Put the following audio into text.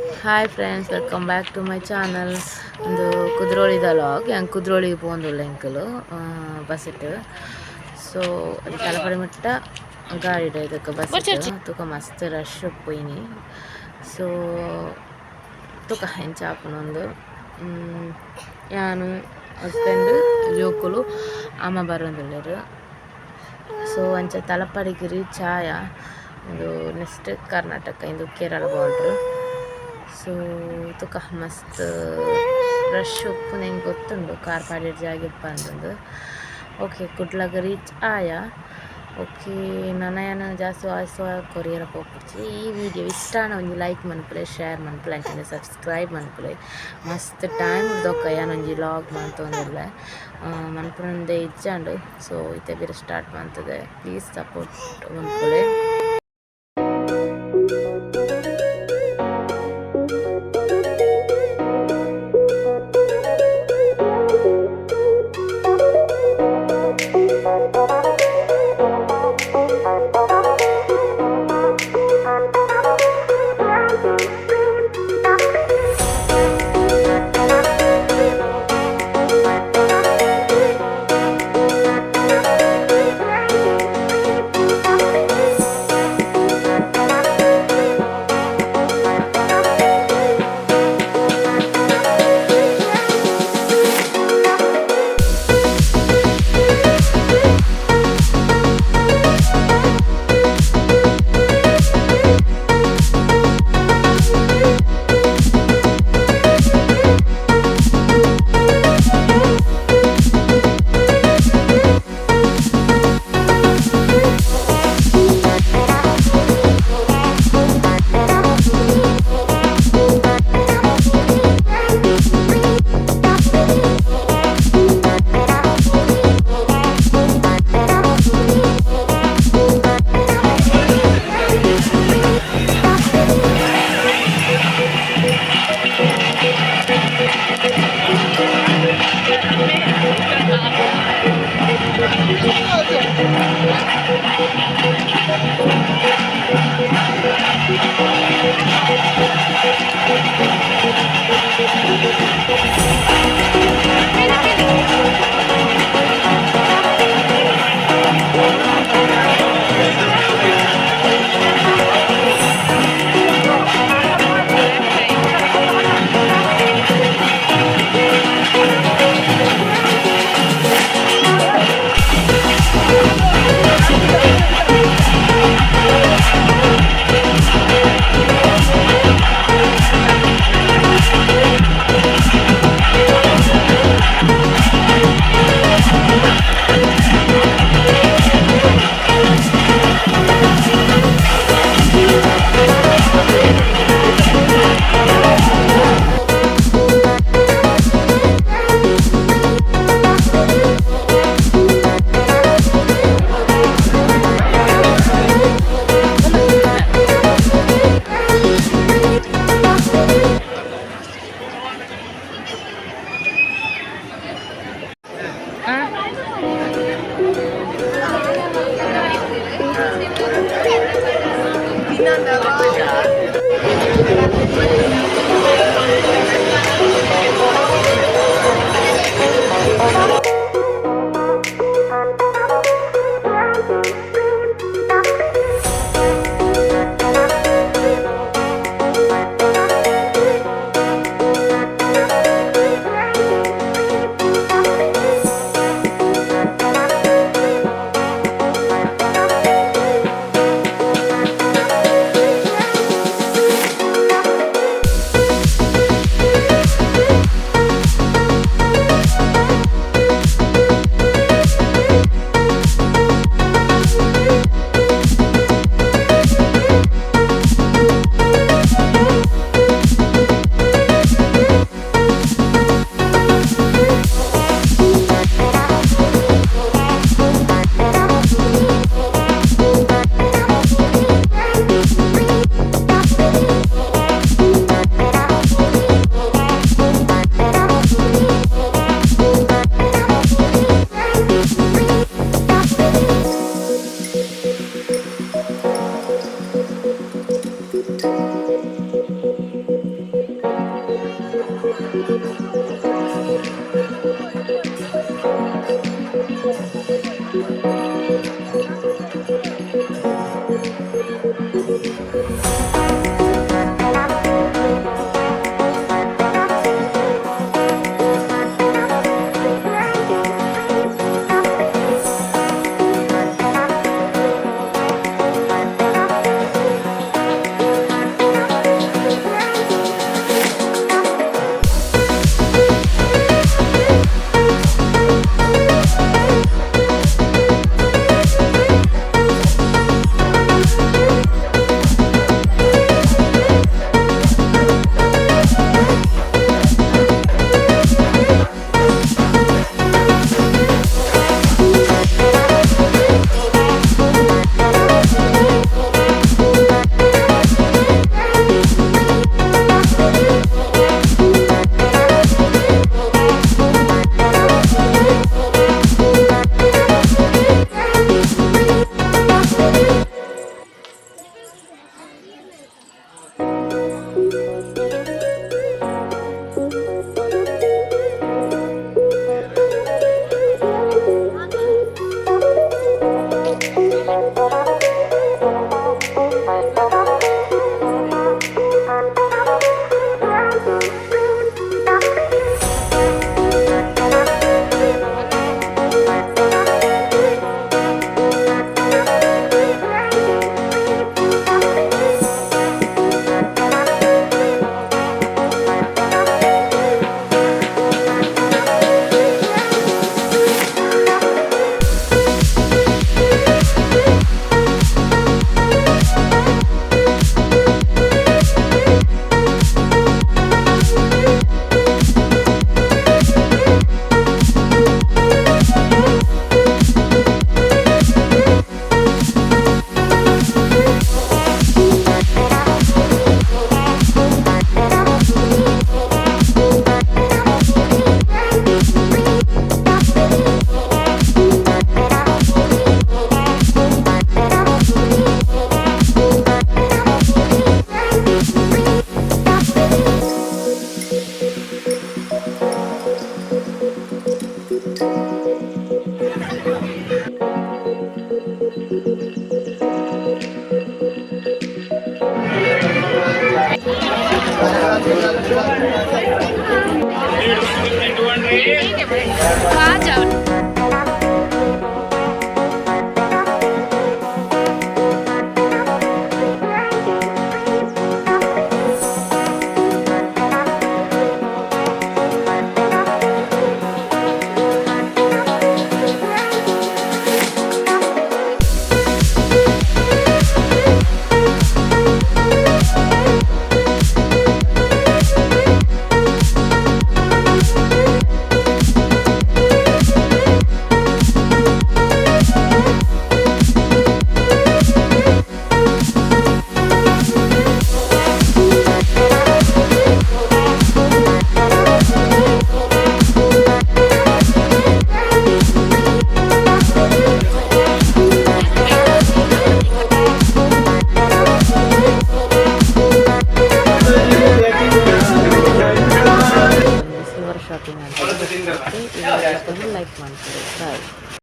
Hi friends, welcome back to my channel. ಉಂದು ಕುದ್ರೋಳಿದ log. ಯಾನ್ ಕುದ್ರೋಳಿಗ್ ಪೋವೊಂದುಲ್ಲೆ ಎಂಕುಲು ಬಸ್ಟ್. ಸೊ ತಲಪಡಿ ಮುಟ್ಟ ಗಾಡಿಡ್, ಇದಕ್ಕೆ ಬಸ್. ತುಕ ಮಸ್ತ್ ರಶ್ ಪೋಯಿನಿ. ಸೊ ತುಕ ಎಂಚ ಆಪುಂಡು. ಯಾನು, ಹಸ್ಬೆಂಡ್, ಜೋಕುಲು, ಅಮ್ಮ ಬರೋಂದುಲ್ಲೆರ್. ಸೊ ಅಂಚ ತಲಪಾಡಿಗ್ ರೀಚ್ ಆಯ. ಉಂದು ನೆಕ್ಸ್ಟ್ ಕರ್ನಾಟಕ, ಇಂದು ಕೇರಳ ಬಾರ್ಡರ್. ಸೊ ತುಕ ಮಸ್ತ್ ರಶ್ ಉಪ್ಪುನ ಎಂಕ್ ಗೊತ್ತುಂಡು, ಕಾರ್ ಪಾಡಿಡ್ ಜಾಗೆ ಉಪ್ಪಂದುಂದು. ಓಕೆ, ಕುಡ್ಲಗ್ ರೀಚ್ ಆಯ. ಓಕೆ, ನನ ಯಾನ್ ಜಾಸ್ತಿ ವಾಯ್ಸ್ ಕೊರಿಯರ ಪೋಪುಜಿ. ಈ ವಿಡಿಯೋ ಇಷ್ಟ ಆಂಡ ಒಂಜಿ ಲೈಕ್ ಮನ್ಪುಲೆ, ಶೇರ್ ಮನ್ಪುಲೆ, ಅಂಚನೆ ಸಬ್ಸ್ಕ್ರೈಬ್ ಮನ್ಪುಲೆ. ಮಸ್ತ್ ಟೈಮ್ ದೊಕ್ಕ ಯಾನ್ ಒಂಜಿ ಲಾಗ್ ಮಂತೊಂದುಲ್ಲೆ, ಮನ್ಪುನಂದೆ ಇಜ್ಜಾಂಡ್. ಸೊ ಇತ್ತೆ ಪಿರ ಸ್ಟಾರ್ಟ್ ಮಂತುದೆ. Please support ಮನ್ಪುಲೆ.